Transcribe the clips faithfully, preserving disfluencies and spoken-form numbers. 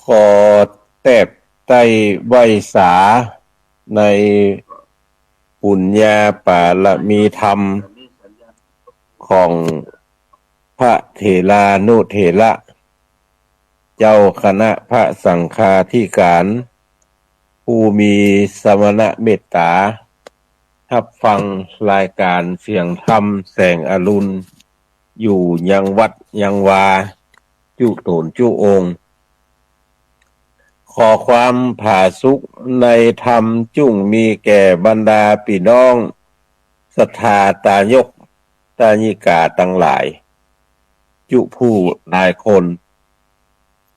ขอแตบใต้ไหว้สาในปุญญาปารมีธรรมของพระเถรานุเถระ เจ้าคณะพระสังฆาธิการ ผู้มีสมณเมตตา ฮับฟังรายการเสียงธรรมแสงอรุณ อยู่ยังวัดยังวา จุ๊ต๋นจุ๊องค์ ขอความผาสุกในธรรมจุ่งมีแก่บรรดาปี้น้องศรัทธาตายกตายิกาตังหลาย จุผู้หลายคน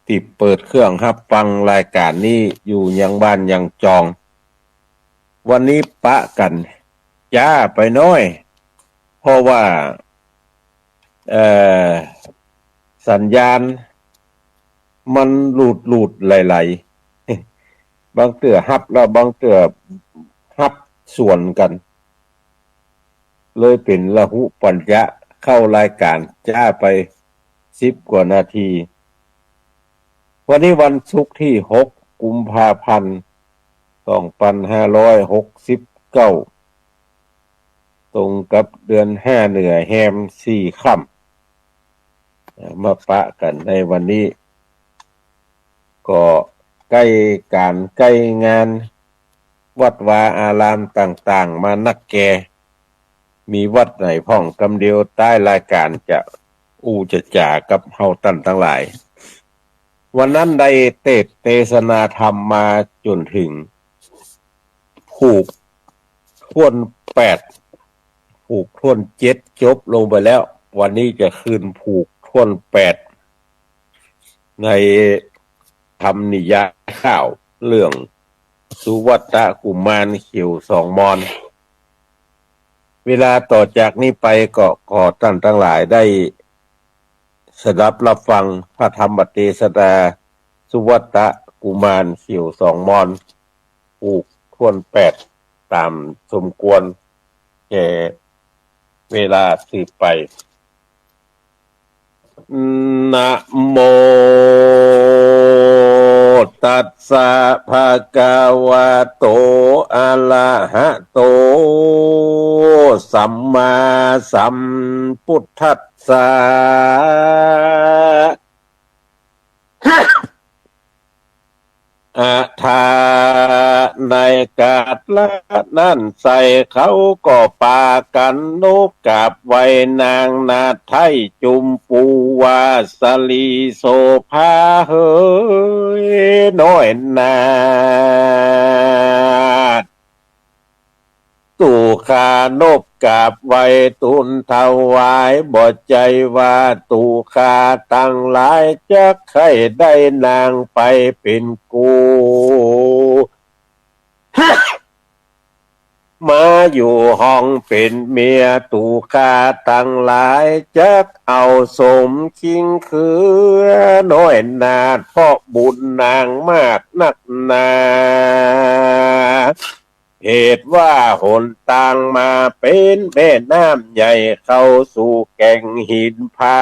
ตี้เปิดเครื่องฮับฟังรายการนี้อยู่ยังบ้านยังจอง วันนี้ปะกั๋นจ๊าไปหน้อย เพราะว่า เอ่อ สัญญาณมันหลุดๆ ไหลๆ บางเตื้อฮับแล้วบางเตื้อฮับสวนกั๋น เลยเป๋นละหุปัญจะ เข้ารายการจ๊าไปสิบกว่านาที วันนี้วันศุกร์ตี้หกกุมภาพันธ์ สองปันห้าร้อยหกสิบเก้า ตรงกับเดือนห้าเหนือแฮมสี่ค่ำ มาปะกั๋นในวันนี้ ก็ใก้ก๋านใก้งาน วัดวาอารามต่างๆ มานักแก่ มีวัดไหนพ่องกำเดียว ใต้รายก๋านจะอู้จะจ๋ากับเฮาต้านตังหลาย วันนั้นได้เตสน์เตสนาธรรมมาจ๋นเถิง ผูกถ้วนแปด ผูกถ้วนเจ็ดจบลงไปแล้ว วันนี้จะคืนผูกถ้วนแปด ในธรรมนิยายข่าวเรื่องสุวัตตะกุมารเขียวสองมอน เวลาต่อจากนี้ไปก็ขอต้านตังหลายได้สดับฮับฟังพระธรรมเตสนา สุวัตตะกุมารเขียวสองมอน ผูกถ้วนแปด ต๋ามสมควรแก่เวลาสืบไป นะโม ตัสสะ ภะคะวะโต อะระหะโต สัมมาสัมพุทธัสสะ อะถา ในกาละนั้นไส้ เขาก็ปากั๋นนบกราบไหว้นางนาฏไท้จุมปูว่า สะหลีโสภาเหย น้อยนาฏ ตุ๊ข้านบกราบไหว้ตูลถวาย บ่ใจ้ว่าตุ๊ข้าตังหลายจักใค่ได้นางไปเป๋นกู่ มาอยู่ห้องเป๋นเมีย ตุ๊ข้าตังหลายจักเอาสมคิงคือ น้อยนาฏ เพราะบุญนางมากนักหนา เหตุว่าหนตางมาเป๋นแม่น้ำใหญ่เข้าสู่แก่งหินผา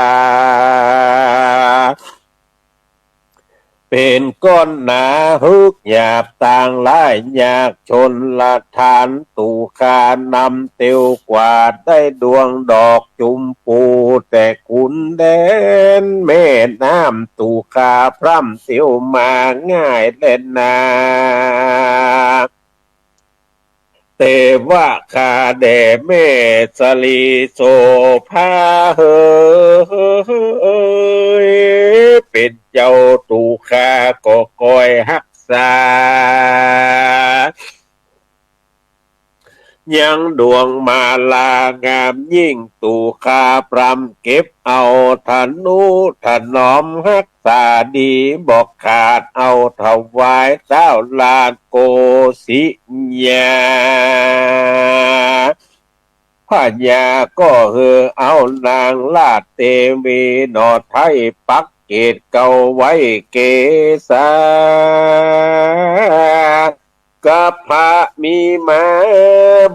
เป๋นก้อนหนา หึกหยาบตางหลาย ยากชนละทาน ตุ๊ข้านำเตียวกวาดได้ดวงดอกจุมปู แต่ขุนแดนแม่น้ำตุ๊ข้าพร่ำเตียวมาง่ายแลนา แต่ว่าข้าแด่แม่สะหลีโสภาเหย เป๋นเจ้าตุ๊ข้าก็คอยฮักษา ยังดวงมาลางามยิ่ง ตุ๊ข้าพร่ำเก็บเอาทะนุถนอมฮักษาดี บ่ขาดเอาถวายเจ้าราชโกสิยา พญาก็เหยเอานางราชเตวีหน่อไท้ปักเกศเกล้าไว้เกศา กับพระมีมา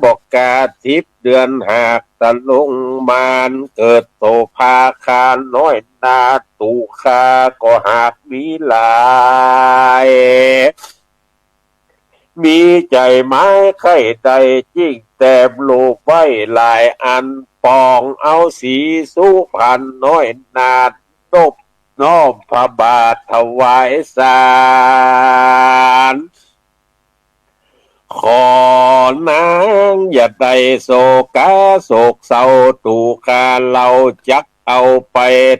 บ่กาดสิบเดือน หากตะลงมานเกิดโสภา ข้าน้อยนาฏตุข้าก็หากมีหลาย มีใจ๋ไม้ใค่ได้ จิ่งแตบลูกไว้หลายอัน ปองเอาศรีสุพรรณน้อยนาฏ นบน้อมพระบาทถวายสาร ขอนางอย่าได้โศกาโศกเศร้า ตุข้าเฮาจักเอาไป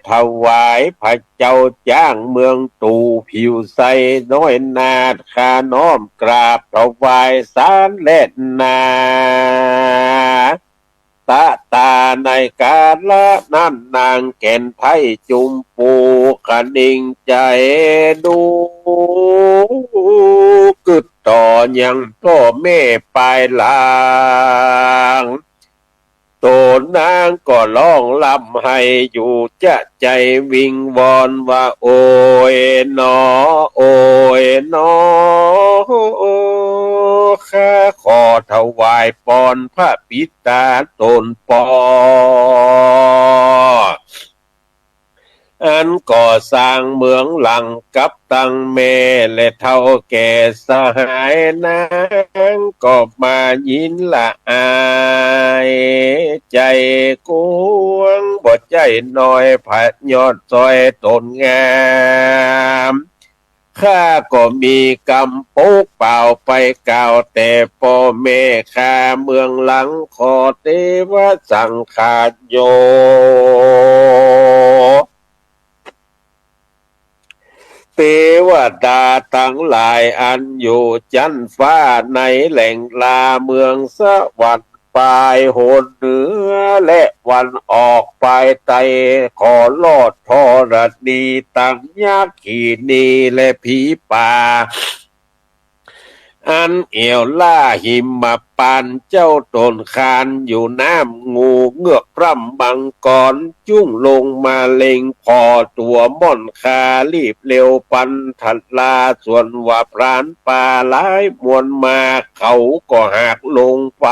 ถวายพระเจ้าจ๊างเมืองตู่ ผิวใสน้อยนาฏ ข้าน้อมกราบถวายสารแลนา ตะตาในกาละนั้น นางแก่นไทยจุมปู คะนิงใจ๋ดู กึ๊ดต่อยังป้อแม่ปายหลัง โตนนางก็ฮ้องร่ำไห้อยู่จะใจ๋วิงวอนว่า โอยหนอ โอยหนอ ข้าขอถวายปอนพระปิตาต๋นป้อ อันก่อสร้างเมืองหลังกับตังแม่และเฒ่าแก่สหายนาง ก็มายินละอายใจ๋กว้าง บ่ใจ้น้อย พระยอดซอยต๋นงาม ข้าก็มีกำปกเปล่าไปกล่าวแต่ป้อแม่ข้าเมืองหลัง ขอเตวะสังฆาโย เตวดาตังหลายอันอยู่จั๊นฟ้าในแหล่งลาเมืองสวรรค์ ปายหนเหนือและวันออกปายใต้ ขอรอดธรณีตังยักขีนีและผีป่า อันเอี่ยวล่าหิมปานต์เจ้าต๋นคานอยู่น้ำ งูเงือกพร่ำมังกรจุ่งลงมาเล็ง ผ่อตั๋วม่อนคารีบเร็วปันทะลา ส่วนว่าพรานป่าหลายมวลมาก เขาก็หากลงไป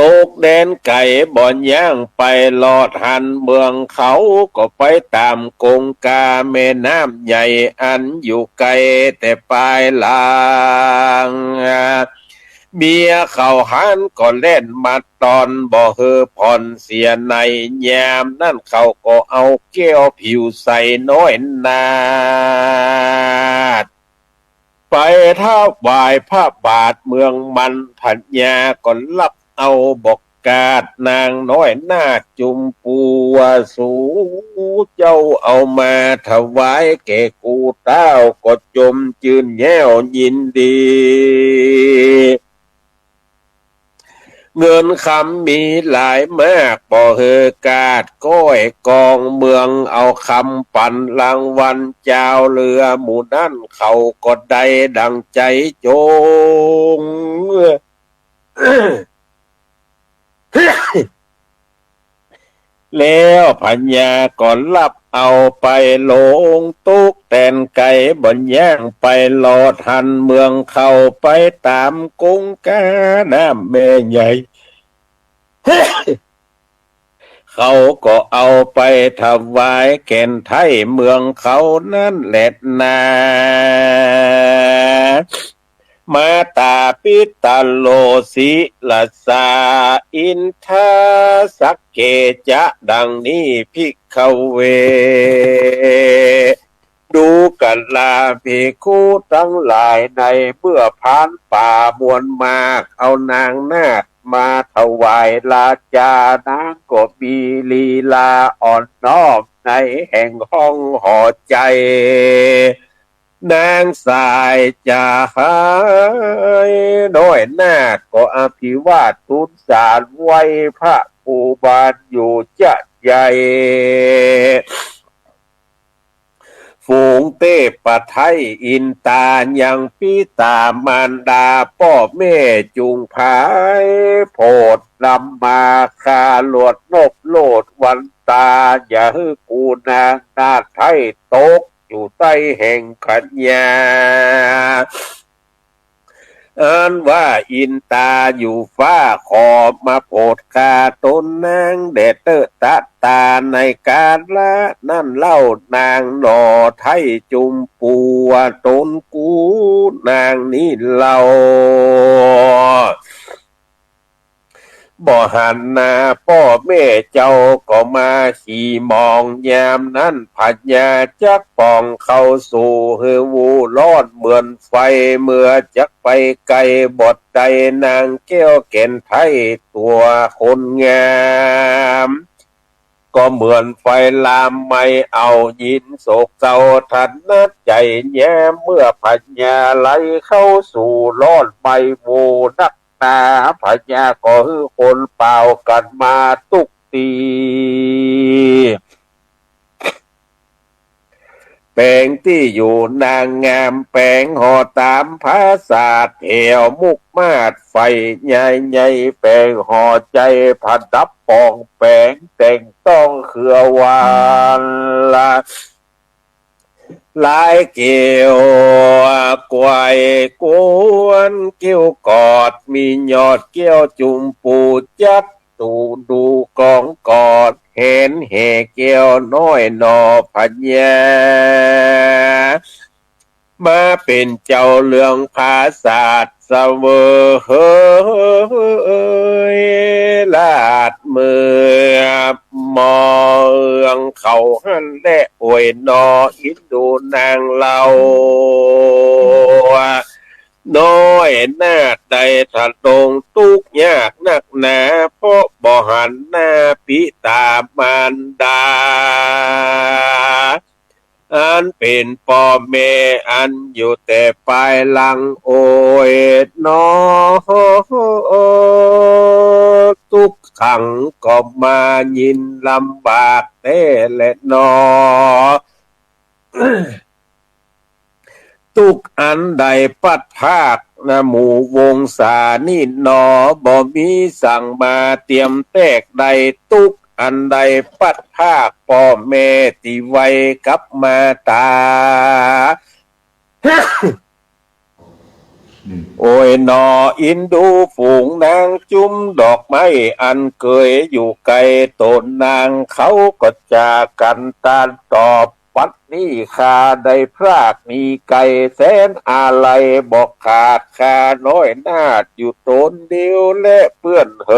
ตกแดนไก๋บ่ย่างไปรอดหันเมือง เขาก็ไปต๋ามกงกาแม่น้ำใหญ่อันอยู่ไก๋แต่ปายหลัง เมียเขาหันก็แล่นมาตอน บ่หื้อผ่อนเสียในยามนั้น เขาก็เอาแก้วผิวใสน้อยนาฏ ไปถวายพระบาทเมืองมัน พญาก็ฮับเอาบ่กาด นางน้อยนาฏจุมปูว่า สูเจ้าเอามาถวายแก่กูเต้า ก็จมจื้นแย้วยินดี เงินคำมีหลายมาก บ่หื้อกาดก้อยกองเมือง เอาคำปั๋นรางวัลจาวเรือหมู่นั้น เขาก็ได้ดังใจ๋จง แล้วพญาก็ฮับเอาไปลงตุ๊กแตนไก๋ บ่ย่างไปรอดหันเมือง เข้าไปต๋ามกงกาน้ำแม่ใหญ่ เขาก็เอาไปถวายแก่นไทยเมืองเขานั้นแลนา มาตาปิตโลสิลสา อินทาสักเกจะ ดังนี้ภิกขเว ดูกราภิกขุตังหลาย ในเมื่อพรานป่ามวลมาก เอานางนาฏมาถวายราชา นางก็มีลีลาอ่อนน้อมในแห่งห้องหอใจ๋ นางสายจ๋าหายน้อยนาฏก็อภิวาททูลสารไหว้พระภูบาลอยู่จะใหญ่ ฝูงเตพไทยอินตายังปิตามารดาป้อแม่จุงผายโผดนำมา ข้าหลวดนบโลดวันตา อย่าหื้อกูนางนาฏไทยตก อยู่ใต้แห่งขญา อันว่าอินตาอยู่ฟ้า ขอมาโผดข้าต๋นนางแด่เต๊อะ ตะต๋าในกาละนั้นเล่า นางหน่อไท้จุมปูว่า ต๋นกูนางนี้เล่า บ่หันหน้าป้อแม่เจ้าก็มาขี่มอง ยามนั้นพญาจักป๋องเข้าสู่หื้อฮู้ร้อนเหมือนไฟ เมื่อจักไปไกลบ่ได้ นางแก้วแก่นไท้ตั๋วคนงาม ก็เหมือนไฟลามไหม้เอา ยินโศกเศร้าถนัดใจ๋ ยามเมื่อพญาไหลเข้าสู่ร้อนไหม้ โวนักหนา พญาก็หื้อคนป่าวกั๋นมาตุ๊กตี้ แป๋งตี้อยู่นางงาม แป๋งห่อต๋ามภาษาแถวมุกมาศ ไฟใหญ่ๆ แป๋งห่อใจ๋ประดับป๋องแป๋ง แต่งต้องเครือวันละ ลายแก้วไขว้กวน แก้วกอดมียอดแก้วจุมปู จัดดูดูกองกอด แหนแห่แก้วน้อยหน่อพญา มาเป๋นเจ้าเรืองผาสาทเสวยราชเมือง เมืองเขาหั้นแล โอยหน่ออินดูนางเล่า น้อยนาฏใดทะนงตุ๊กข์ยากนักหนา เพราะบ่หันหน้าปิต๋ามารดา อันเป๋นป้อแม่อันอยู่แต่ปายหลัง โอยหน่อ ตุ๊กขังก็มายินลำบากแต๊แลหนอ ตุ๊กข์อันใดพลัดพรากนะ หมู่วงศานี่หนอ บ่มีสังมาเตียมแตกได้ ตุ๊กข์อันใดพลัดพรากป้อแม่ตี้ไวกับมาต๋า โอยหน่ออินดูฝูงนางจุมดอกไม้ อันเกยอยู่ไกล ต๋นนางเขาก็จากกั๋นตานตอบ บัดนี้ข้าได้พรากหนีไกล แสนอาลัยบ่ขาด ข้าน้อยนาฏอยู่ต๋นเดียวแลเปื้อนเห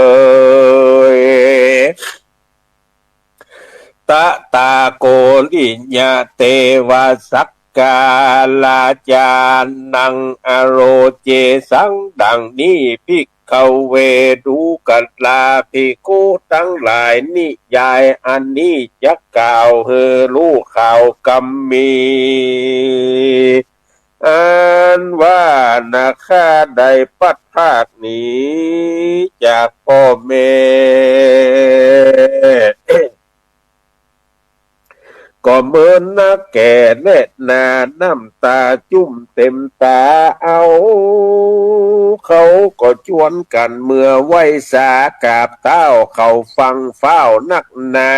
ย ตะตาโกริยะเตวะสักกาลาจานังอโรเจสัง ดังนี้ภิกขเว ดูกราภิกขุตังหลาย นิยายอันนี้จักกล่าวหื้อฮู้ข่าวกำมี อันว่านาข้าได้พลัดพรากหนีจากป้อแม่ ก็เหมือนนักแก่แลนา น้ำต๋าจุ่มเต๋มต๋าเอา เขาก็จวนกั๋นเมือไหว้สากราบเต๊า เขาฟังฟ้าวนักหนา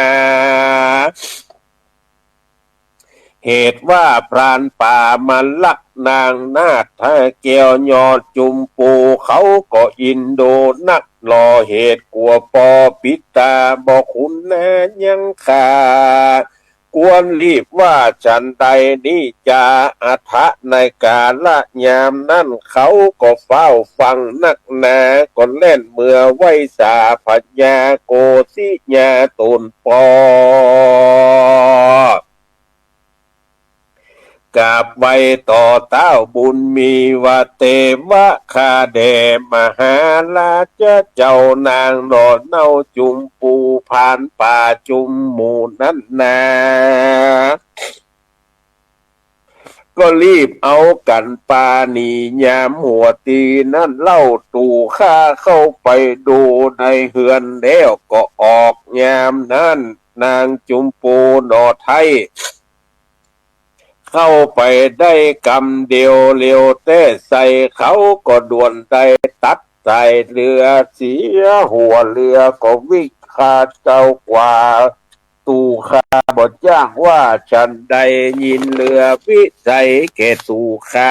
เหตุว่าพรานป่ามาลักนางนาฏแก้วยอดจุมปู เขาก็อินดูนักหนอ เหตุกั๋วป้อปิต๋าบ่คุ้นหน้ายังข้า ควรรีบว่าฉันใด นี้จาอัฏฐะ ในกาละยามนั้น เขาก็ฟ้าวฟังนักหนา ก็แล่นเมือไหว้สาพญาโกสิยาต๋นป้อ กราบไหว้ต่อเต๊าบุญมีว่า เตวะ ข้าแด่มหาราชะเจ้านางหน่อเน่าจุมปู พรานป่าจุมหมู่นั้นนา ก็รีบเอากั๋นปาหนียามหัวตี้นั้นเล่า ตู่ข้าเข้าไปดูในเฮือนแล้วก็ออกยามนั้น นางจุมปูหน่อไท้ เข้าไปได้กำเดียวเร็วแต๊ไส้ เขาก็ด่วนได้ตัดสายเรือเสีย หัวเรือก็วิ่งข้าเจ้ากว่า ตู๋ข้าบ่จ้างว่าฉันใด ยินเหลือวิสัยแก่ตู๋ข้า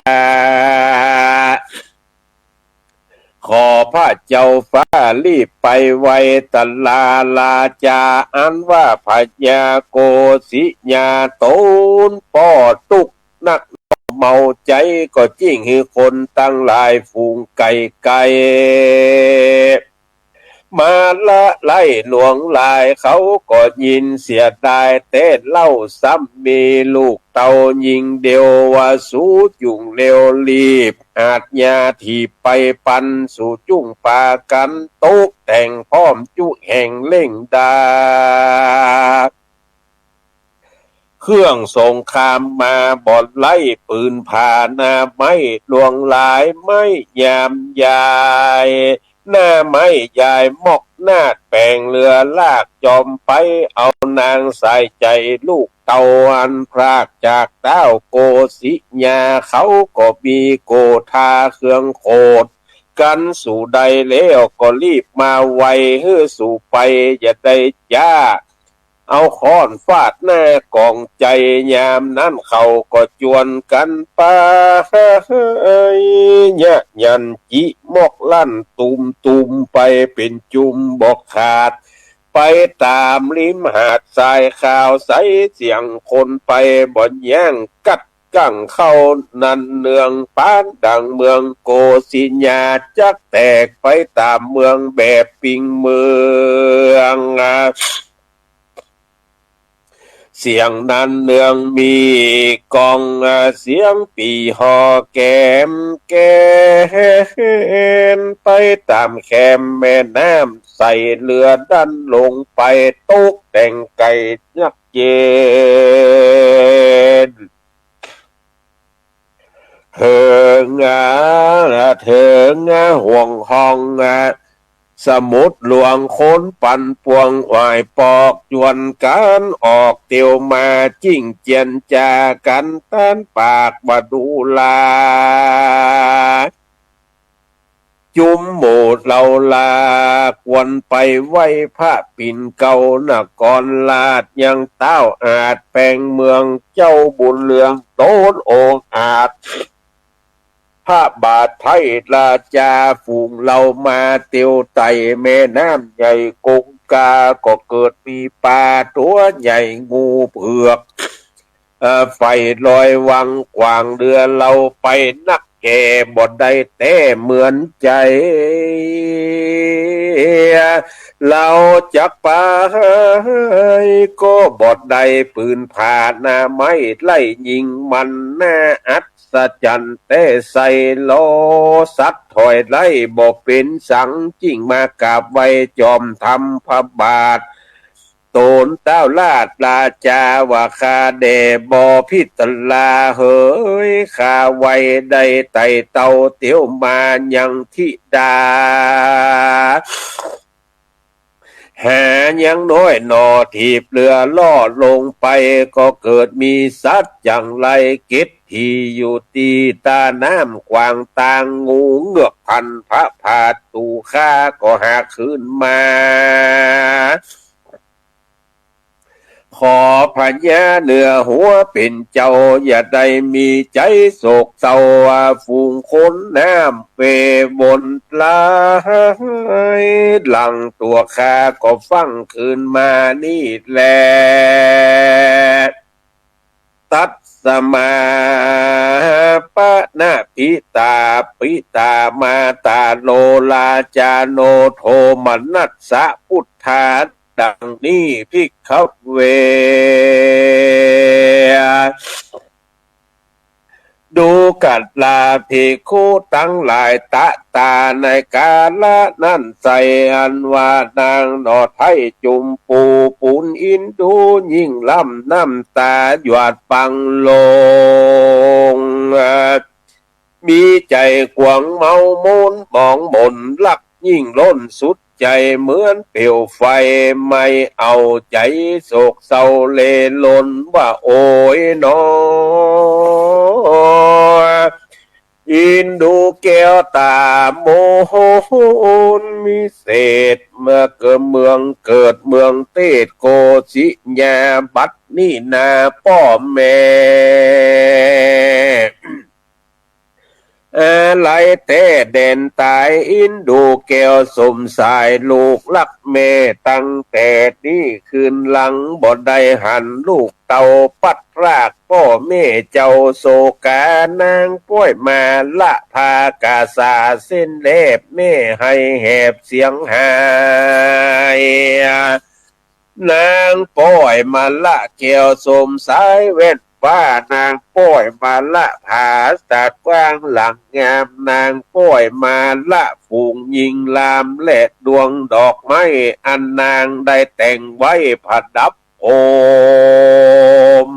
ขอพระเจ้าฟ้ารีบไปไว ตลาลาจาอันว่าพญาโกสิยา ต๋นป้อตุ๊กข์นักหนาเมาใจ๋ ก็จึงหื้อคนตังหลายฝูงไกลๆ มาละไล่หลวงหลาย เขาก็ยินเสียดาย แต่เล่าซ้ำมีลูกเต้าญิงเดียว ว่าสูจุ่งเร็วรีบ อาชญาถีบไปปัน สูจุ่งปากั๋นตกแต่งพร้อมจุแห่งเร่งดา เครื่องสงครามมาบ่ไล่ ปืนผาหน้าไม้หลวงหลาย ไม้ยามยาย หน้าไม้ยายมอกนาด แป๋งเรือลากจอมไป เอานางสายใจ๋ลูกเต้าอันพรากจากต้าวโกสิยา เขาก็มีโกธาเครื่องโขดกั๋น สูใดแล้วก็รีบมาไว หื้อสูไปอย่าได้จ๊า เอาค้อนฟาดหน้ากองใจ๋ ยามนั้นเขาก็จวนกั๋นไป ยะยันจิมอกลั่นตุมๆ ไปเป๋นจุมบ่ขาด ไปต๋ามริมหาดทรายขาวใส เสียงคนไปบ่ยั้ง กัดกั่งเข้านันเนือง ปานดังเมืองโกสิยาจักแตก ไปต๋ามเมืองแบบปิงเมือง เสียงนันเนืองมีก้อง เสียงปี่ฮอแกมแกน ไปต๋ามแคมแม่น้ำใส เรือดันลงไปตกแต่งไก่ยักษ์เย็น เถิง เถิง ห่วงห้อง สมุทรหลวงคนปั่นป่วงหวายปอก จวนกั๋นออกเตียวมา จิ่งเจียนจากั๋นตันปาก บ่ดูลา จุมหมู่เหล่าลา ควรไปไหว้พระปิ่นเกล้านครราช ยังต้าวอาจแปงเมือง เจ้าบุญเรืองต๋นองอาจ พระบาทไพร่ราชา ฝูงเหล่ามาเตียวไต่แม่น้ำใหญ่กงกา ก็เกิดมีป๋าตั๋วใหญ่งูเผือก เอ่อ ไฟลอยวังขวางเรือเหล่าไปนักแก่ บ่ได้แต๊เหมือนใจ๋ เหล่าจักไปก็บ่ได้ ปืนผาหน้าไม้ไล่ยิงมัน น่าอัศจรรย์แต๊ไส้ ลอสัตว์ถอยไล่บ่เป๋นสัง จิ่งมากราบไหว้จอมธรรมพระบาท ต๋นต้าวราชราชา ว่าข้าแด่บ่ผิดตลา เหย ข้าไหว้ได้ไต่เต้าเตียวมายังธิดา หายังน้อยหน่อถีบเรือล่อลงไป ก็เกิดมีสัตว์จังไร เก็ดตี้อยู่ตี้ต้าน้ำขวางตาง งูเงือกพันพระผาด ตู๋ข้าก็หาคืนมา ขอพญาเหนือหัวเป๋นเจ้า อย่าได้มีใจ๋โศกเศร้า ฝูงคนน้ำเววนหลาย หลังตั๋วข้าก็ฟั่งคืนมานี่แล ตัสมา ปะนะปิตา ปิตามาตา โนราจาโน โทมนัสสะ พุทธา ดังนี้ ภิกขเว ดูก่อนลาภิกขุตังหลาย ตะตา ในกาละนั้นไส้ อันว่านางหน่อไท้จุมปู ปูนอินดูยิ่งล้ำ น้ำต๋าหยาดปังลง มีใจ๋กว้างเมาโมนหมองหม่น ลักยิ่งล้นสุดใจ๋ เหมือนเปลวไฟไหม้ เอาใจ๋โศกเศร้าเล่นร่อน ว่าโอยหนอ อินดูแก้วต๋ามนต์วิเศษ เมืองเกิดเมืองเกษตร โกสิยา บัดนี้นาป้อแม่ อาลัยแต๊แดนต๋าย อินดูแก้วสมสาย ลูกฮักแม่ ตั้งแต่นี้คืนหลัง บ่ได้หันลูกเต้าพลัดพราก ป้อแม่เจ้าโศกา นางป้อยมาละ ผ้ากาสาเส้นแลบ แม่ไห้แหบเสียงไห้ นางป้อยมาละแก้วสมสายแว่นฟ้า นางป้อยมาละผาตากว้างหลังงาม นางป้อยมาละฝูงยิงลาม และดวงดอกไม้อันนางได้แต่งไว้ประดับโฮม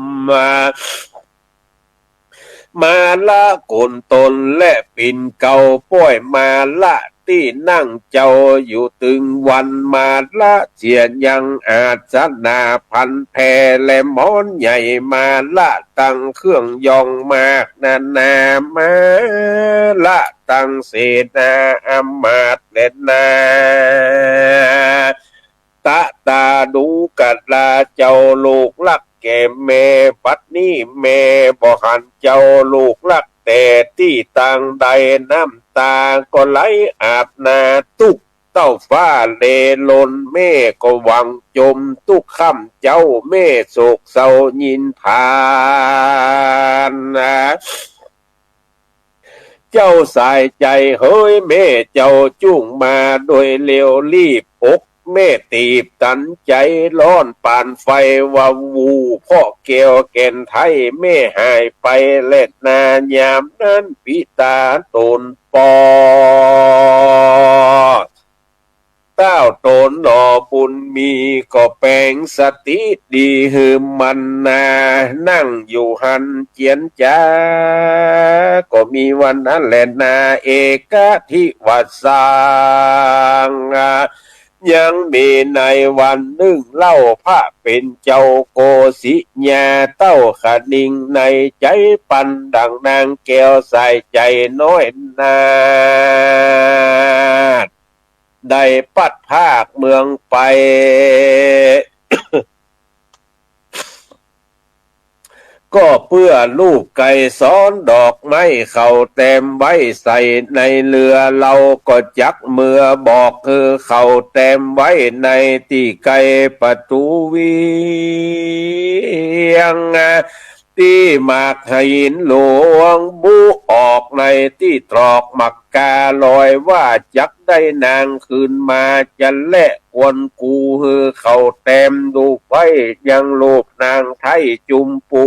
มาละโกนตนและปิ่นเกล้า ป้อยมาละตี้นั่งเจ้าอยู่ตึงวัน มาละเสียยังอาสนะพันแผ่ และหมอนใหญ่ มาละตั้งเครื่องยองมากนานา มาละตั้งเสนาอำมาตย์และนา ตะตาดูกะลาเจ้าลูกฮักแก่แม่ บัดนี้แม่บ่หันเจ้าลูกฮัก แต่ตี้ตางใด น้ำต๋าก็ไหลอาบหน้า ตุ๊กเต้าฟ้าเลหล่น แม่ก็หวังจม ตุ๊กค่ำเจ้าแม่โศกเศร้ายินผาน เจ้าสายใจ๋เฮย แม่เจ้าจุ่งมาโดยเร็ว รีบอกแม่ตีบตันใจ๋ ฮ้อนปานไฟวาบวู เพราะแก้วแก่นไทยแม่หายไปแลนา ยามนั้นปิตาต๋นป้อ เต้าต๋นหน่อบุญมี ก็แป๋งสติดีหื้อมันนา นั่งอยู่หั้นเจียรจ๋า ก็มีวันนั้นแลนา เอกะทิวาสัง ยังมีในวันนึ่งเล่า พระเป๋นเจ้าโกสิยา เต้าคะนิงในใจ๋ปันดังนางแก้วสายใจ๋น้อยนาฏ ได้พลัดพรากเมืองไป ก็เปื้อรูปไกรสรดอกไม้เขาแตมไว้ใส่ในเรือ เฮาก็จักเมือบอกหื้อเขาแตมไว้ในตี้ไกลประตู๋เวียง ตี้หมากหินหลวง บุออกในตี้ตรอกหมากกาลอย ว่าจักได้นางคืนมาจะแล ควรกู๋หื้อเขาแตมรูปไว้ ยังรูปนางไท้จุมปู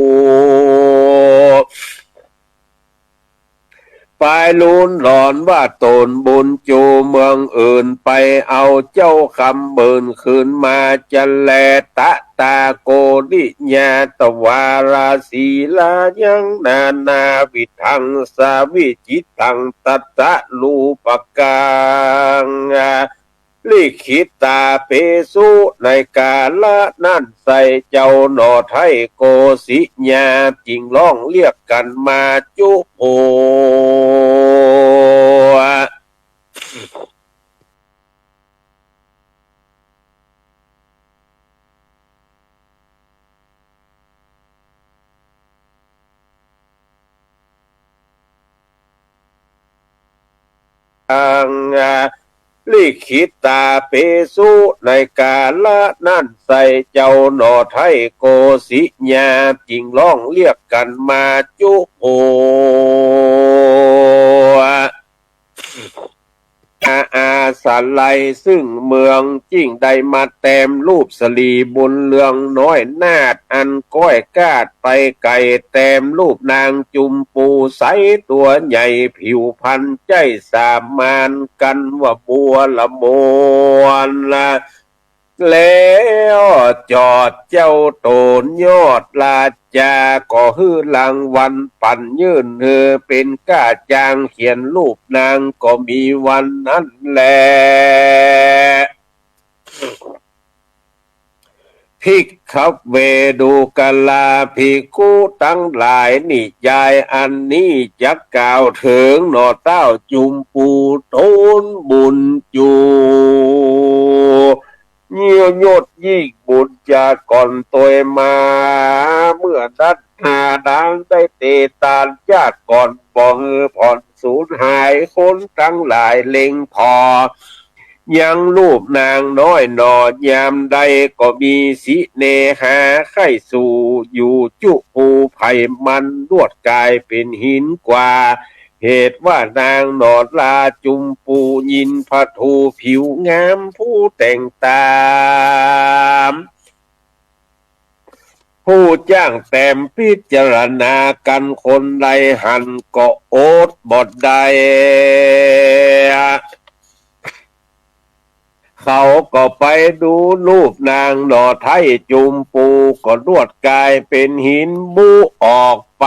ปายลูนหลอนว่าต๋นบุญจูเมืองอื่นไป เอาเจ้าคำเบิ่นคืนมาจะแล ตะตาโกริยาตวาราศีลายังนานาวิธังสาวิจิตตังตัสสะรูปกัง ลิขิตาเปสุ ในกาละนั้นไส้เจ้าหน่อไท้โกสิยา จึงฮ้องเรียกกั๋นมาจุ๊โผ อัง ลิขิตาเปสุ ในกาละนั้นไส้เจ้าหน่อไท้โกสิยา จึงฮ้องเรียกกั๋นมาจุ๊โผ อา อาสาลัยซึ่งเมือง จึงได้มาแตมรูปสะหลีบุญเรืองน้อยนาฏ อันก้อยกาดไปไก๋ แตมรูปนางจุมปูใสตั๋วใหญ่ผิวพรรณใจ๊สามานกั๋นว่าบัวละมวลละ แล้วจอดเจ้าต๋นยอดราชา ก็หื้อรางวัลปั๋นยื่นหื้อเป๋นก้าจ้างเขียนรูปนาง ก็มีวันนั้นแล เ ภิกขเว ดูกราภิกขุตังหลาย นิยายอันนี้จักกล่าวเถิงหนอเต้าจุมปู ตูนบุญจู เยียวยดยิ่งบุญจาก่อนตวยมา เมื่อนั้นนานางได้เตตานจาก่อน บ่หื้อผ่อนสูญหาย คนตังหลายเล็งผ่อ ยังรูปนางน้อยหนอ ยามใดก็มีสิเนหาใค่สู่ อยู่จุภูไผ่มัน ลวดก๋ายเป๋นหินกว่า เหตุว่านางหนอลาจุมปู ญินพระทูผิวงามผู้แต่งตาม ผู้จ้างแต้มพิจารณากั๋น คนใดหันก็อดบ่ได้ เขาก็ไปดูรูปนางหนอไท้จุมปู ก็ลวดก๋ายเป๋นหินบุออกไป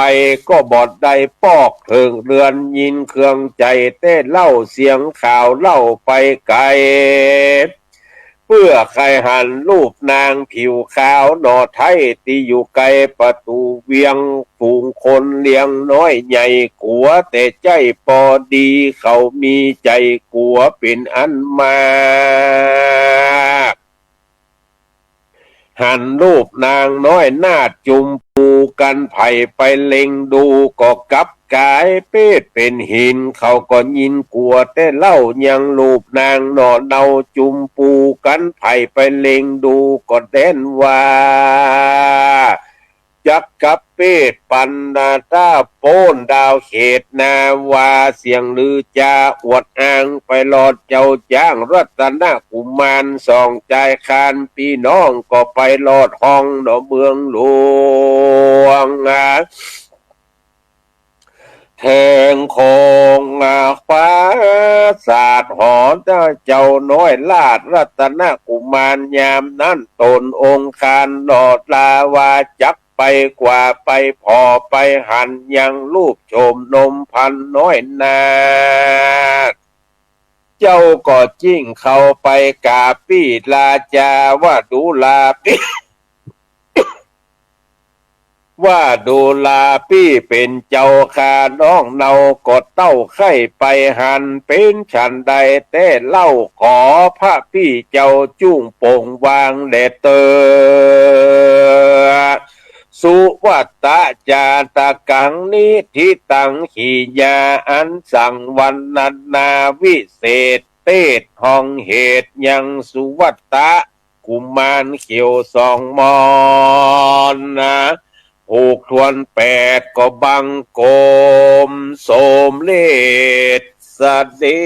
ก็บ่ได้ปอกเถิงเรือน ยินเครื่องใจ๋แต่เล่า เสียงข่าวเล่าไปไก๋ เปื้อใค่หันรูปนางผิวขาวหนอไท้ ตี้อยู่ใก้ประตู๋เวียง ฝูงคนเลี้ยงน้อยใหญ่กั๋ว แต่ใจ้ปอดีเขามีใจ๋กั๋วเป๋นอันมาก หันรูปนางน้อยนาฏจุมปูกั๋น ใผไปเล็งดูก็กลับก๋ายเปดเป๋นหิน เขาก็ยินกั๋วแต่เล่า ยังรูปนางหนอเนาจุมปูกั๋น ใผไปเล็งดูก็แด่นว่า จักกั๋บเปดปันนาต้าโป๊นดาวเขตนา ว่าเสียงลือจาอวดอ้าง ไปลอดเจ้าจ๊างรัตนกุมาร สองจายคานปี้น้องก็ไปลอดห้องหนอเมืองหลวง เถิงโคงฟ้าสาดหอ เจ้าน้อยราชรัตนกุมาร ยามนั้นต๋นองค์คานหนอลา ว่าจักไปกว่าไปผ่อไปหัน ยังรูปโฉมนมพันน้อยนาฏ เจ้าก็จึ้งเข้าไปกราบปี้ลาจา ว่าดูราปี้ ว่าดูราปี้เป๋นเจ้าข้า น้องเนาก็เต้าใค่ไปหัน เป๋นฉันใดแต่เล่า ขอพระปี้เจ้าจุ่งโป๋งวางแลเตอ สุวัตตะจาตกัง นิธิตัง ขีญาอันสังวรรณนาวิเศษ เตศน์ห้องเหตุยังสุวัตตะกุมารเขียวสองมอนนา ผูกถ้วนแปดก็บังคมสมเร็จเสด็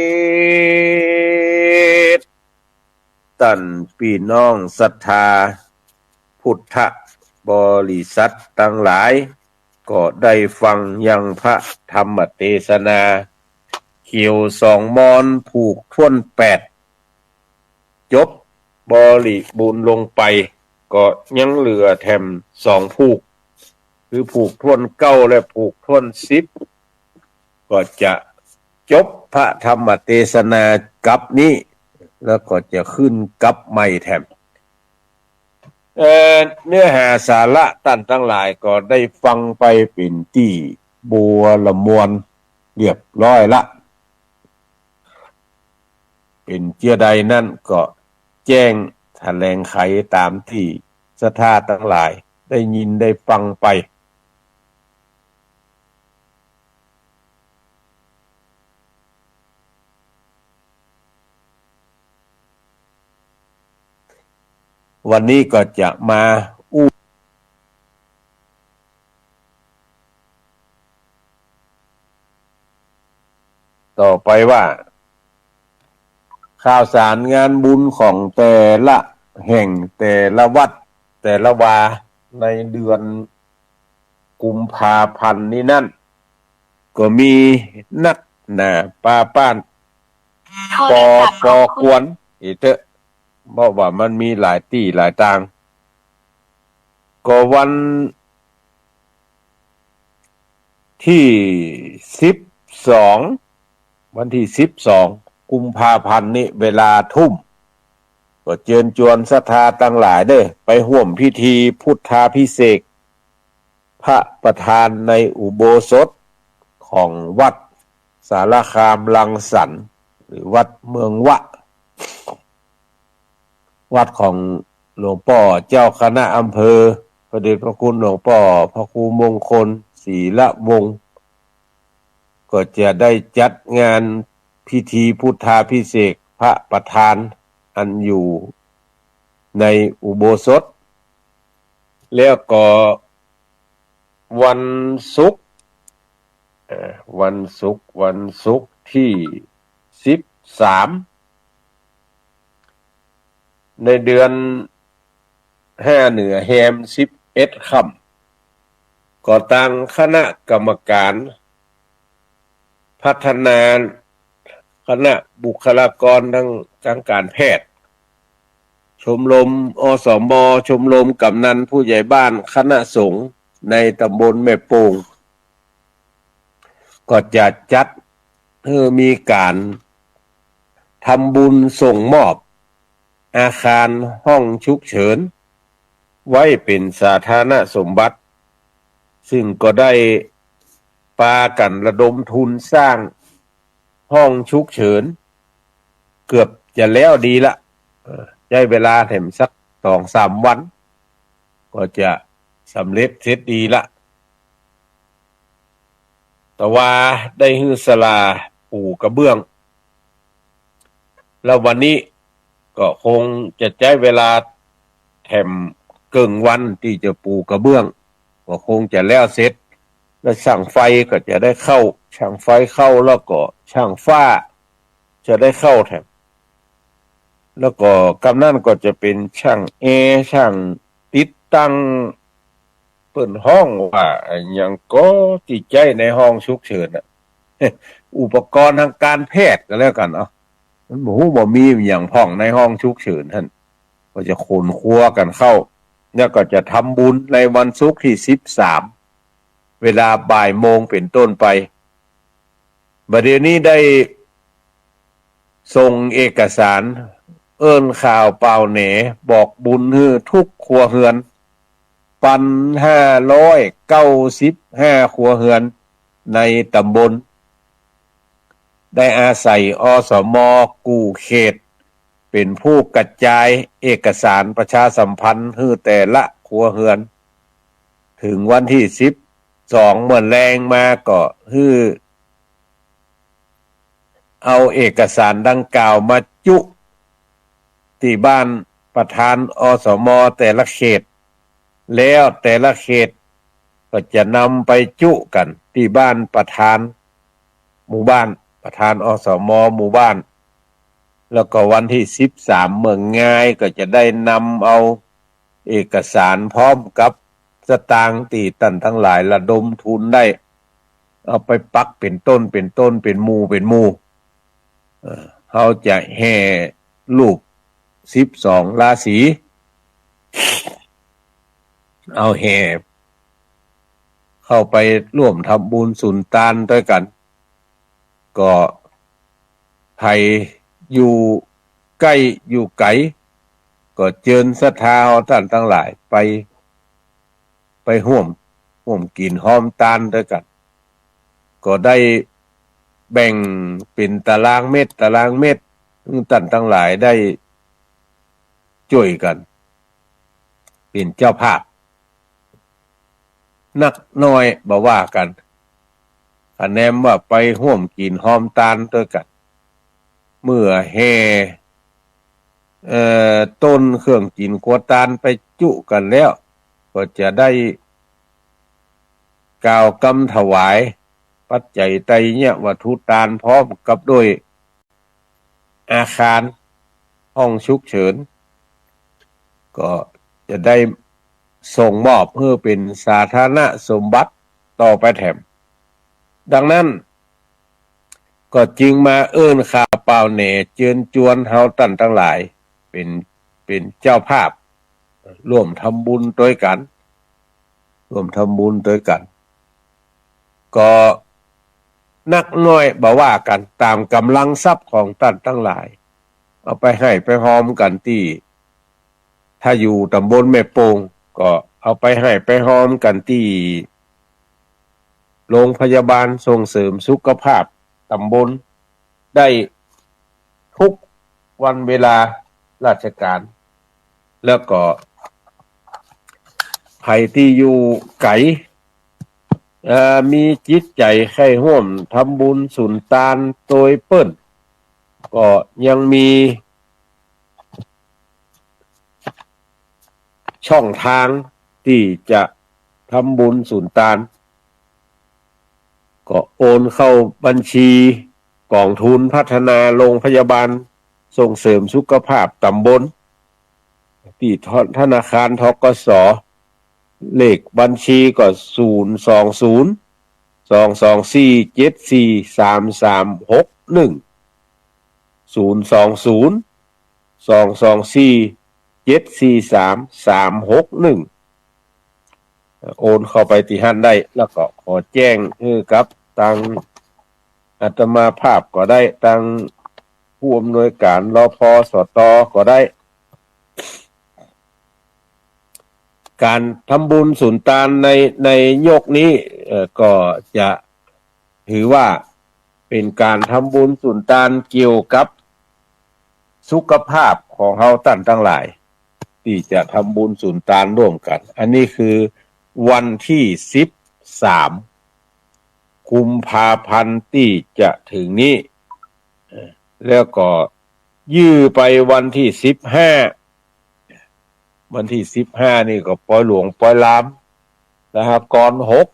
จ ต้านปี้น้องศรัทธาพุทธบริษัทตังหลาย ก็ได้ฟังยังพระธรรมเตสนา เขียวสองมอนผูกถ้วนแปด จบบริบูรณ์ลงไป ก็ยังเหลือแถมสองผูก คือผูกถ้วนเก้าและผูกถ้วนสิบ ก็จะจบพระธรรมเตสนากับนี้ แล้วก็จะขึ้นกับใหม่แถม เอ่อ เนื้อหาสาระต้านตังหลายก็ได้ฟังไปเป๋นตี้บัวละมวลเรียบร้อยละ เป๋นเจื้อใดนั้นก็แจ้งแถลงไขต๋ามตี้ศรัทธาตังหลายได้ยินได้ฟังไป วันนี้ก็จะมาอู้ ต่อไปว่า ข่าวสารงานบุญของแต่ละแห่งแต่ละวัดแต่ละวาในเดือนกุมภาพันธ์นี้นั้น ก็มีนักหนาปาป้าน ปอปอควร อีกเต๊อะ เพราะว่ามันมีหลายตี้หลายตาง ก็วันตี้สิบสอง วันตี้สิบสองกุมภาพันธ์นี้เวลาทุ่ม ก็เจิญจวนศรัทธาตังหลายเด้อ ไปฮ่วมพิธีพุทธาภิเษกพระประธานในอุโบสถของวัดสารคามรังสรรค์ หรือวัดเมืองวะ วัดของหลวงป้อเจ้าคณะอำเภอ พระเดชพระคุณหลวงป้อพระครูมงคล ศรีละวงศ์ ก็จะได้จัดงานพิธีพุทธาภิเษกพระประธานอันอยู่ในอุโบสถ แล้วก็วันศุกร์ เอ่อ วันศุกร์ วันศุกร์ที่สิบสาม ในเดือนห้าเหนือแฮมสิบเอ็ดค่ำ ก็ตางคณะกรรมการพัฒนา คณะบุคลากรทาง ทางการแพทย์ ชมรม อสม ชมรมกำนันผู้ใหญ่บ้าน คณะสงฆ์ในตำบลแม่โป่ง ก็จะจัดหื้อมีก๋านทำบุญส่งมอบอาคารห้องฉุกเฉิน ไว้เป๋นสาธารณสมบัติ ซึ่งก็ได้ปากั๋นระดมทุนสร้างห้องฉุกเฉิน เกือบจะแล้วดีละ เอ่อ ใจ๊เวลาแถมสักสองสามวัน ก็จะสำเร็จเสร็จดีละ แต่ว่าได้หื้อศาลาปูกระเบื้อง แล้ววันนี้ก็คงจะใจ๊เวลาแถมเกิ่งวันตี้จะปูกระเบื้อง ก็คงจะแล้วเสร็จ แล้วช่างไฟก็จะได้เข้า ช่างไฟเข้าแล้วก็ช่างฝ้าจะได้เข้าแถม แล้วก็กำนั้นก็จะเป๋นช่างแอร์ ช่างติดตั้ง เปิ้นฮ้องว่าอะหยังก็ตี้ใจ๊ในห้องฉุกเฉินน่ะ อุปกรณ์ทางการแพทย์ก็แล้วกั๋นเนาะ มันบ่ฮู้บ่มีอะหยังพ่องในห้องฉุกเฉินหั้น ก็จะขนครัวกั๋นเข้า แล้วก็จะทำบุญในวันศุกร์ตี้สิบสาม เวลาบ่ายโมงเป๋นต้นไป บ่าเดี่ยวนี้ได้ส่งเอกสารเอิ้นข่าวป่าวแหนบอกบุญหื้อทุกครัวเฮือน ปันห้าร้อยเก้าสิบห้าครัวเฮือนในตำบล ได้อาศัย อสม กู้เขต เป๋นผู้กระจายเอกสารประชาสัมพันธ์หื้อแต่ละครัวเฮือน เถิงวันตี้สิบสองเมื่อแลงมาก็หื้อเอาเอกสารดังกล่าวมาจุตี้บ้านประธาน อสม แต่ละเขต แล้วแต่ละเขตก็จะนำไปจุกั๋นตี้บ้านประธานหมู่บ้าน ประธาน อสม หมู่บ้าน แล้วก็วันตี้สิบสามเมื่องายก็จะได้นำเอาเอกสารพร้อมกับสตางค์ตี้ต้านตังหลายระดมทุนได้ เอาไปปักเป๋นต้นเป๋นต้น เป๋นหมู่เป๋นหมู่ เอ่อ เฮาจะแห่รูปสิบสองราศี เอาแห่เข้าไปร่วมทำบุญสุนตานตวยกั๋น ก็ใผอยู่ใก้อยู่ไก๋ ก็เจิญศรัทธาเฮาต้านตังหลายไป ไปฮ่วม ฮ่วมกิ๋นฮอมตานตวยกั๋น ก็ได้แบ่งเป๋นตารางเม็ด ตารางเม็ด หื้อต้านตังหลายได้จ้วยกั๋น เป๋นเจ้าภาพ นักน้อยบ่ว่ากั๋น คะแนนว่าไปฮ่วมกิ๋นฮอมตานตวยกั๋น เมื่อแห่ เอ่อ ต้นเครื่องกิ๋นครัวตานไปจุกั๋นแล้ว ก็จะได้กล่าวกำถวายปัจจัยไตรยวัตถุตานพร้อมกับด้วยอาคารห้องฉุกเฉิน ก็จะได้ส่งมอบหื้อเป๋นสาธารณสมบัติต่อไปแถม ดังนั้น ก็จึงมาเอิ้นข่าวป่าวแหนเจิญจวนเฮาต้านตังหลาย เป๋น เป๋นเจ้าภาพ ร่วมทำบุญตวยกั๋น ร่วมทำบุญตวยกั๋น ก็นักน้อยบ่ว่ากั๋น ต๋ามก๋ำลังทรัพย์ของต้านตังหลาย เอาไปฮ่อยไปฮอมกั๋นตี้ ถ้าอยู่ตำบลแม่โป่ง ก็เอาไปฮ่ำไปฮอมกั๋นตี้โรงพยาบาลส่งเสริมสุขภาพตำบลได้ทุกวันเวลาราชก๋าน แล้วก็ใผตี้อยู่ไก๋ เอ่อ มีจิตใจ๋ใค่ฮ่วมทำบุญสุนตานโตยเปิ้น ก็ยังมีช่องตางตี้จะทำบุญสุนตาน ก็โอนเข้าบัญชีก๋องทุนพัฒนาโรงพยาบาลส่งเสริมสุขภาพตำบล ตี้ธนาคาร ธ.ก.ส. เลขบัญชีก็ ศูนย์สองศูนย์ สองสองสี่ เจ็ดสี่สามสามหกหนึ่ง ศูนย์สองศูนย์ สองสองสี่ เจ็ดสี่สามสามหกหนึ่ง โอนเข้าไปตี้หั้นได้ แล้วก็ขอแจ้งหื้อกับตางอาตมาภาพก็ได้ ตางผู้อำนวยก๋าน รพสต ก็ได้ ก๋านทำบุญสุนตานใน ในยกนี้ เอ่อ ก็จะถือว่าเป๋นก๋านทำบุญสุนตานเกี่ยวกับสุขภาพของเฮาต้านตังหลาย ตี้จะทำบุญสุนตานร่วมกั๋น อันนี้คือวันตี้สิบสาม กุมภาพันธ์ตี้จะเถิงนี้ เอ่อ แล้วก็ยื้อไปวันตี้สิบห้า วันตี้สิบห้านี่ก็ปอยหลวงปอยลาม สหกรณ์หก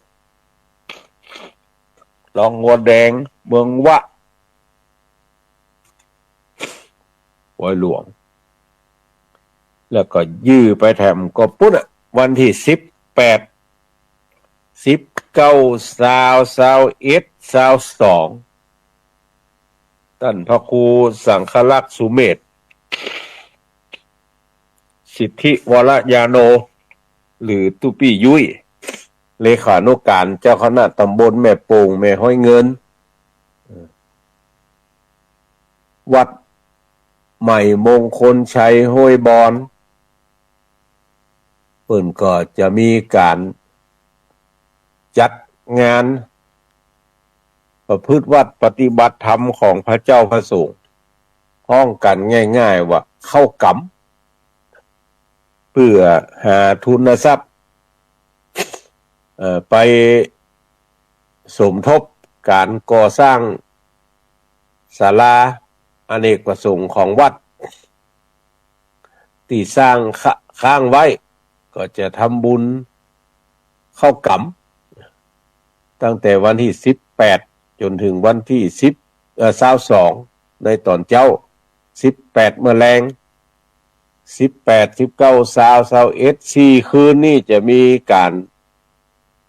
หนองบัวแดง เมืองวะ ปอยหลวง แล้วก็ยื้อไปแถมก็ปุ้นอะ วันตี้สิบแปด สิบเก้า ซาว ซาวเอ็ด ซาวสอง ต้านพระครูสังฆรักษ์สุเมธ สิทธิวรญาโณ หรือตุ๊ปี้ยุ้ย เลขานุก๋านเจ้าคณะตำบลแม่โป่ง แม่ฮ้อยเงิน วัดใหม่มงคลชัยห้วยบอน เปิ้นก็จะมีก๋านจัดงานประพฤติวัตรปฏิบัติธรรมของพระเจ้าพระสงฆ์ ฮ้องกั๋นง่ายๆ ว่าเข้ากรรม เปื้อหาทุนทรัพย์ เอ่อ ไปสมทบก๋านก่อสร้างศาลาอเนกประสงค์ของวัด ตี้สร้างค้า- ค้างไว้ ก็จะทำบุญเข้ากรรม ตั้งแต่วันตี้สิบแปด จ๋นเถิงวันตี้สิบ เอ่อ ซาวสอง ในต๋อนเจ๊า สิบแปด เมื่อแลง สิบแปด สิบเก้า ซาว ซาวเอ็ด สี่คืนนี่จะมีก๋าน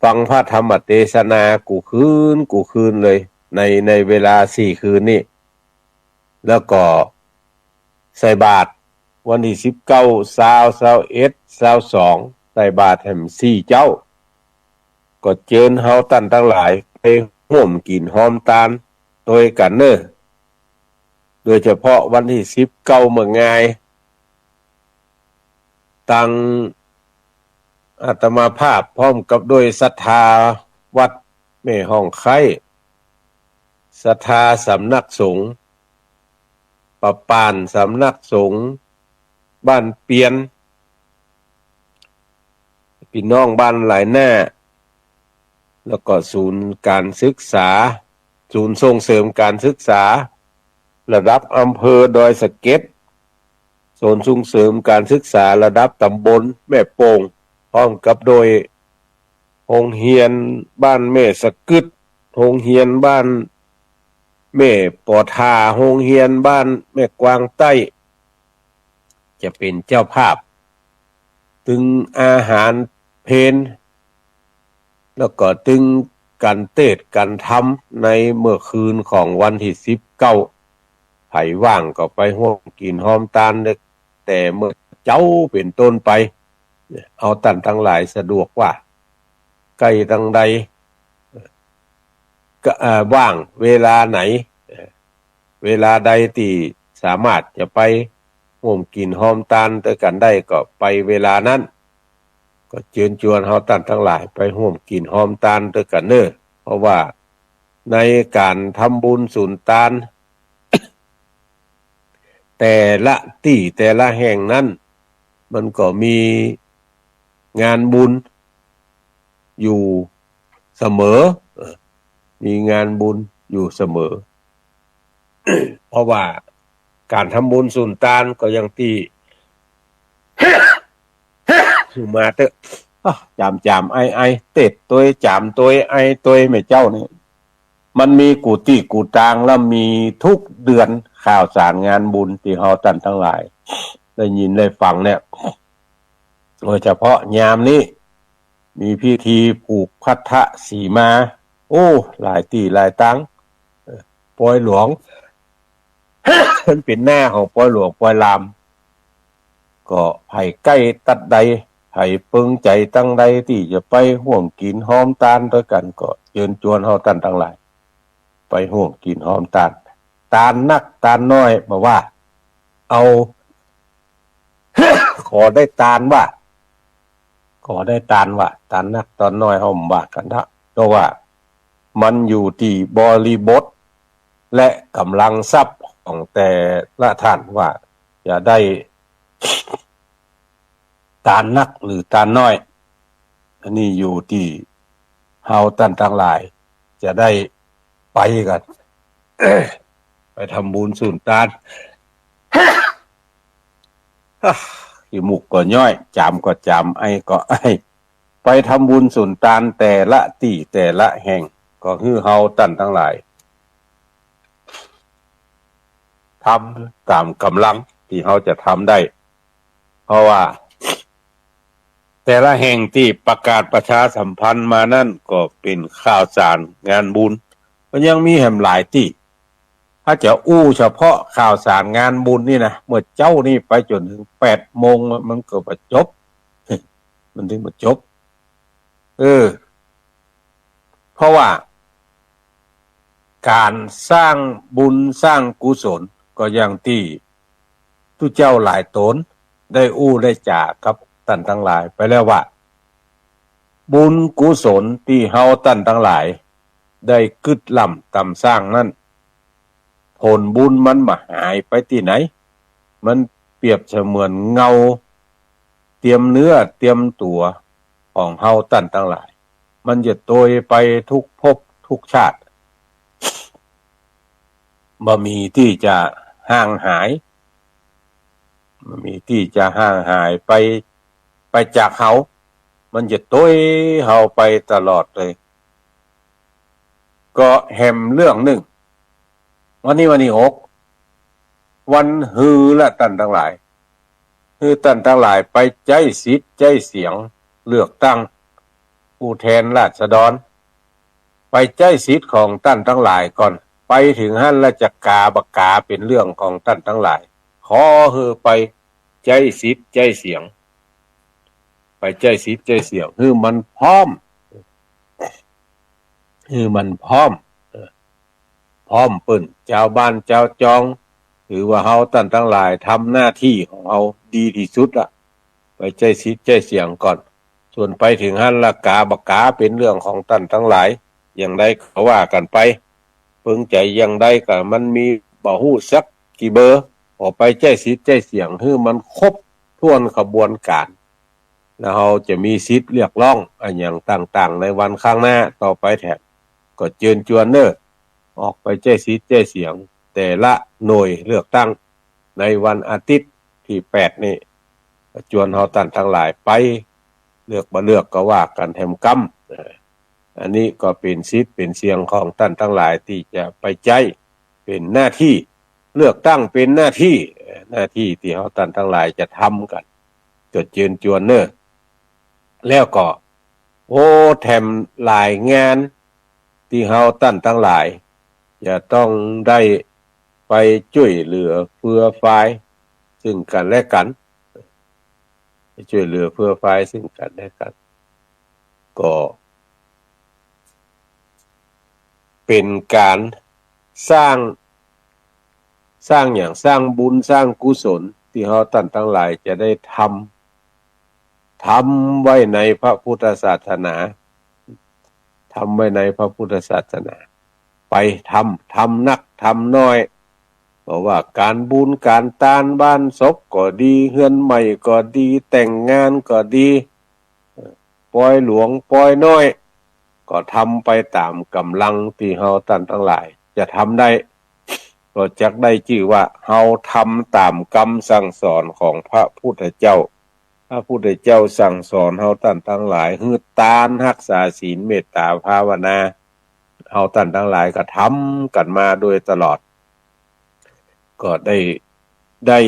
ฟังพระธรรมเตสนากู้คืนกู้คืนเลย ใน ในเวลาสี่คืนนี่ แล้วก็ใส่บาตรวันตี้สิบเก้า ซาว ซาวเอ็ด ซาวสอง ใส่บาตรแหมสี่เจ๊า ก็เจิญเฮาต้านตังหลายไปฮ่วมกิ๋นฮอมตานตวยกั๋นเน่อ โดยเฉพาะวันตี้สิบเก้าเมื่องาย ตังอาตมาภาพพร้อมกับด้วยศรัทธาวัดแม่ฮ่องไคร้ ศรัทธาสำนักสงฆ์ปะป่าน สำนักสงฆ์บ้านเปียน ปี้น้องบ้านหลายหน้า แล้วก็ศูนย์ก๋านศึกษา ศูนย์ส่งเสริมก๋านศึกษาระดับอำเภอดอยสะเก็ด ศูนย์ส่งเสริมก๋านศึกษาระดับตำบลแม่โป่ง พร้อมกับโดยโฮงเฮียนบ้านแม่สะกึด โฮงเฮียนบ้านแม่ปอทา โฮงเฮียนบ้านแม่กวางใต้ จะเป๋นเจ้าภาพ ตึงอาหารเพล แล้วก็ตึงก๋านเตสน์ก๋านธรรมในเมื่อคืนของวันตี้สิบเก้า ใผว่างก็ไปฮ่วมกิ๋นฮอมตานเต๊อะ แต่เมื่อเจ๊าเป๋นต้นไป เอาต้านตังหลายสะดวกว่า ใก้ตังใด ก็ เอ่อ ว่างเวลาไหน เวลาใดตี้สามารถจะไป ร่วมกิ๋นฮอมตานตวยกั๋นได้ก็ไปเวลานั้น ก็เจิญจวนเฮาต้านตังหลายไปร่วมกิ๋นฮอมตานตวยกั๋นเน่อ เพราะว่าในก๋านทำบุญสุนตาน แต่ละตี้แต่ละแห่งนั้น มันก็มีงานบุญอยู่เสมอ เอ่อ มีงานบุญอยู่เสมอ เพราะว่าก๋านทำบุญสุนตานก็อย่างตี้ มาเต๊อะ อ๊ะ จ๋ามจ๋ามไอไอ เต็ดตวย จ๋ามตวย ไอตวย แม่เจ้านี่ มันมีกู้ตี้กู้ตาง แล้วมีกู้เดือน ข่าวสารงานบุญตี้เฮาต้านตังหลายได้ยินได้ฟังเนี่ย โดยเฉพาะยามนี้ มีพิธีผูกพัทธสีมา โอ้ หลายตี้หลายตาง เอ่อ ปอยหลวง มันเป๋นหน้าของปอยหลวงปอยลาม ก็ใผใก้ตั๊ดใด ใผเปิงใจ๋ตังใดตี้จะไปฮ่วมกิ๋นฮอมตานตวยกั๋น ก็เจิญจวนเฮาต้านตังหลาย ไปฮ่วมกิ๋นฮอมตาน ตานนักตานน้อยบ่ว่า เอา ขอได้ตานว่า ขอได้ตานว่า ตานนักตานน้อยเฮาบ่ว่ากั๋นเถาะ เพราะว่ามันอยู่ตี้บริบท และก๋ำลังทรัพย์ของแต่ละต้านว่าจะได้ตานนักหรือตานน้อย อันนี้อยู่ตี้เฮาต้านตังหลายจะได้ไปกั๋น ไปทำบุญสุนตาน ขี้มูกก็ย้อย จ๋ามก็จ๋าม ไอก็ไอ ไปทำบุญสุนตานแต่ละตี้แต่ละแห่ง ก็หื้อเฮาต้านตังหลาย ทำต๋ามก๋ำลังตี้เฮาจะทำได้ เพราะว่าแต่ละแห่งตี้ประกาศประชาสัมพันธ์มานั้นก็เป๋นข่าวสารงานบุญ มันยังมีแหมหลายตี้ ถ้าจะอู้เฉพาะข่าวสารงานบุญนี่นะ เมื่อเจ๊านี่ไปจ๋นเถิงแปดโมง มันก็บ่จบ มันเถิงบ่จบ เออ เพราะว่าก๋านสร้างบุญสร้างกุศล ก็อย่างตี้ตุ๊เจ้าหลายต๋นได้อู้ได้จ๋ากับต้านตังหลายไปแล้วว่า บุญกุศลตี้เฮาต้านตังหลายได้กึ๊ดล้ำต๋ามสร้างนั้น ผลบุญมันบ่หายไปตี้ไหน มันเปรียบเสมือนเงาเตียมเนื้อเตียมตั๋วของเฮาต้านตังหลาย มันจะตวยไปทุกภพทุกชาติ บ่มีตี้จะห่างหาย บ่มีตี้จะห่างหายไป ไปจากเฮา มันจะตวยเฮาไปตลอดเลย ก็แหมเรื่องนึ่ง วันนี้วันตี้หก วันฮือละต้านตังหลาย ฮือต้านตังหลายไปใจ๊สิทธิ์ใจ๊เสียงเลือกตั้งผู้แทนราษฎร ไปใจ๊สิทธิ์ของต้านตังหลายก่อน ไปเถิงหั้นละจะก๋าบ่ก๋าเป๋นเรื่องของต้านตังหลาย ขอหื้อไปใจ๊สิทธิ์ใจ๊เสียง ไปใจ๊สิทธิ์ใจ๊เสียง หื้อมันพร้อม หื้อมันพร้อม เออ พร้อมเปิ้น จาวบ้านจาวจอง ถือว่าเฮาต้านตังหลายทำหน้าตี้ของเฮาดีตี้สุดละ ไปใจ๊สิทธิ์ใจ๊เสียงก่อน ส่วนไปเถิงหั้นละก๋าบ่ก๋าเป๋นเรื่องของต้านตังหลาย อย่างใดก็ว่ากั๋นไป เปิงใจ๋อย่างใดก็มันมีบ่ฮู้สักกี่เบอร์ ขอไปใจ๊สิทธิ์ใจ๊เสียงหื้อมันครบถ้วนขบวนก๋าน แล้วเฮาจะมีสิทธิ์เรียกร้องอะหยังต่างๆ ในวันข้างหน้าต่อไปแถม ก็เจิญจวนเน่อ ออกไปใจ๊สิทธิ์ใจ๊เสียงแต่ละหน่วยเลือกตั้งในวันอาทิตย์ตี้แปดนี่ ก็จวนเฮาต้านตังหลายไป เลือกบ่เลือกก็ว่ากั๋นแถมกำ เอ่อ อันนี้ก็เป๋นสิทธิ์เป๋นเสียงของต้านตังหลายตี้จะไปใจ๊ เป๋นหน้าตี้ เลือกตั้งเป๋นหน้าตี้ เอ่อ หน้าตี้ตี้เฮาต้านตังหลายจะทำกั๋น ก็เจิญจวนเน่อ แล้วก็ โอ้ แถมหลายงานตี้เฮาต้านตังหลายจะต้องได้ไปจ้วยเหลือเฟือฟายซึ่งกั๋นและกั๋น ไปจ้วยเหลือเฟือฟายซึ่งกั๋นและกั๋น ก็เป๋นก๋านสร้าง สร้างหยัง สร้างบุญสร้างกุศล ตี้เฮาต้านตังหลายจะได้ทำ ทำไว้ในพระพุทธศาสนา ทำไว้ในพระพุทธศาสนา ไปทำ ทำนักทำน้อย บ่ว่าก๋านบุญก๋านตาน บ้านศพก็ดี เฮือนใหม่ก็ดี แต่งงานก็ดี ปอยหลวงปอยน้อย ก็ทำไปต๋ามก๋ำลังตี้เฮาต้านตังหลายจะทำได้ ก็จักได้จื้อว่าเฮาทำต๋ามกำสั่งสอนของพระพุทธเจ้า พระพุทธเจ้าสั่งสอนเฮาต้านตังหลาย หื้อตาน ฮักษาศีล เมตต๋าภาวนา เฮาต้านตังหลายก็ทำกั๋นมาโดยตลอด ก็ได้ ได้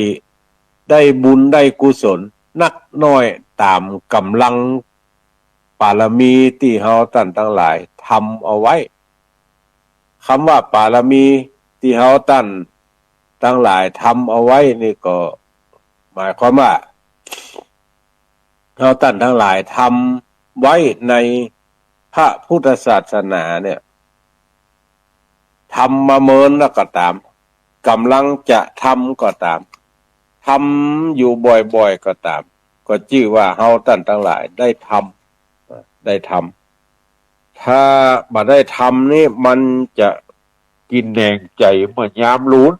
ได้บุญได้กุศลนักน้อยต๋ามก๋ำลังปารมีตี้เฮาต้านตังหลายทำเอาไว้ กำว่าปารมีตี้เฮาต้านตังหลายทำเอาไว้นี่ก็หมายความว่า เฮาต้านตังหลายทำไว้ในพระพุทธศาสนาเนี่ย ทำมาเมินแล้วก็ต๋าม ก๋ำลังจะทำก็ต๋าม ทำอยู่บ่อยๆ ก็ต๋าม ก็จื้อว่าเฮาต้านตังหลายได้ทำ ได้ทำ ถ้าบ่ได้ทำนี่มันจะกิ๋นแหน่งใจ๋เหมือนยามลูน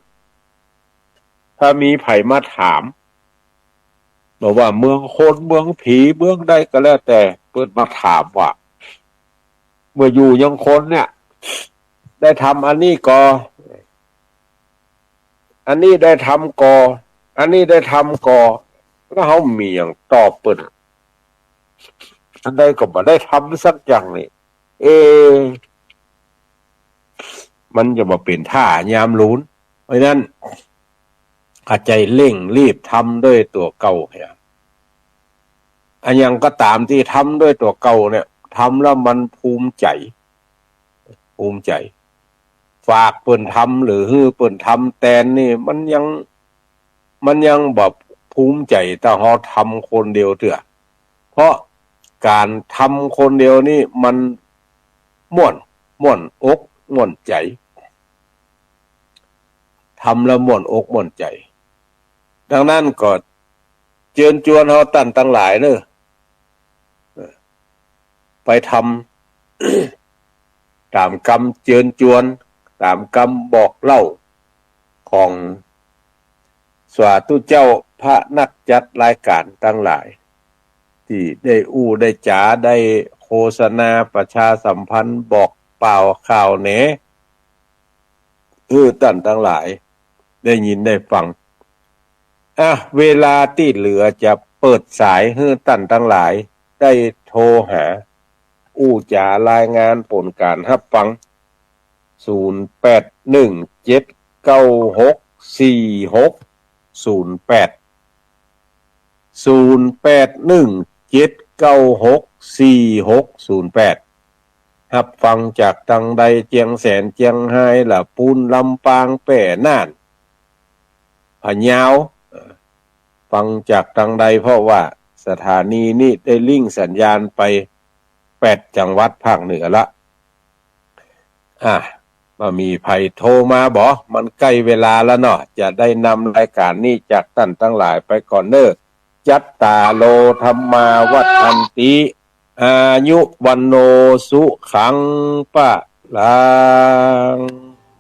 ถ้ามีใผมาถาม บ่ว่าเมืองคน เมืองผี เมืองใดก็แล้วแต่ เปิ้นมาถามว่า เมื่ออยู่ยังคนเนี่ย ได้ทำอันนี้ก่อ อันนี้ได้ทำก่อ อันนี้ได้ทำก่อ แล้วเฮามีหยังตอบเปิ้น อันใดก็บ่ได้ทำสักอย่างนี่ เอ มันจะบ่เป๋นท่ายามลูน เพราะฉะนั้น ก็ใจ๋เร่งรีบทำด้วยตั๋วเก่าเหีย อะหยังก็ต๋ามตี้ทำด้วยตั๋วเก่าเนี่ย ทำแล้วมันภูมิใจ๋ ภูมิใจ๋ ฝากเปิ้นทำหรือหื้อเปิ้นทำแตนนี่ มันยัง มันยังบ่ภูมิใจ๋เต้าเฮาทำคนเดียวเตื้อ เพราะก๋านทำคนเดียวนี่มันม่วน ม่วนอกม่วนใจ๋ ทำแล้วม่วนอกม่วนใจ๋ ดังนั้นก็เจิญจวนเฮาต้านตังหลายเน่อ เออ ไปทำ ต๋ามกำเจิญจวน ต๋ามกำบอกเล่าของสาธุเจ้าพระนักจัดรายก๋านตังหลาย ตี้ได้อู้ได้จ๋า ได้โฆษณาประชาสัมพันธ์บอกป่าวข่าวแหน หื้อต้านตังหลายได้ยินได้ฟัง อ่ะ เวลาตี้เหลือจะเปิดสายหื้อต้านตังหลายได้โทรหา อู้จ๋ารายงานผลก๋านฮับฟัง ศูนย์แปดหนึ่งเจ็ดเก้าหกสี่หกศูนย์แปด ศูนย์แปดหนึ่งเจ็ดเก้าหกสี่หกศูนย์แปด ฮับฟังจากตังใด เจียงแสน เจียงฮาย ละปูน ลำปาง แป้ น่าน พะเยา เอ่อ ฟังจากตังใด เพราะว่าสถานีนี้ได้ลิงก์สัญญาณไปแปดจังหวัดภาคเหนือละ อ่ะ บ่มีใผโทรมาบ่ มันใก้เวลาแล้วเนาะ จะได้นำรายก๋านนี้จากต้านตังหลายไปก่อนเน่อ จัตตาโร ธัมมา วัฑฒันติ อายุ วัณโณ สุขัง พะลัง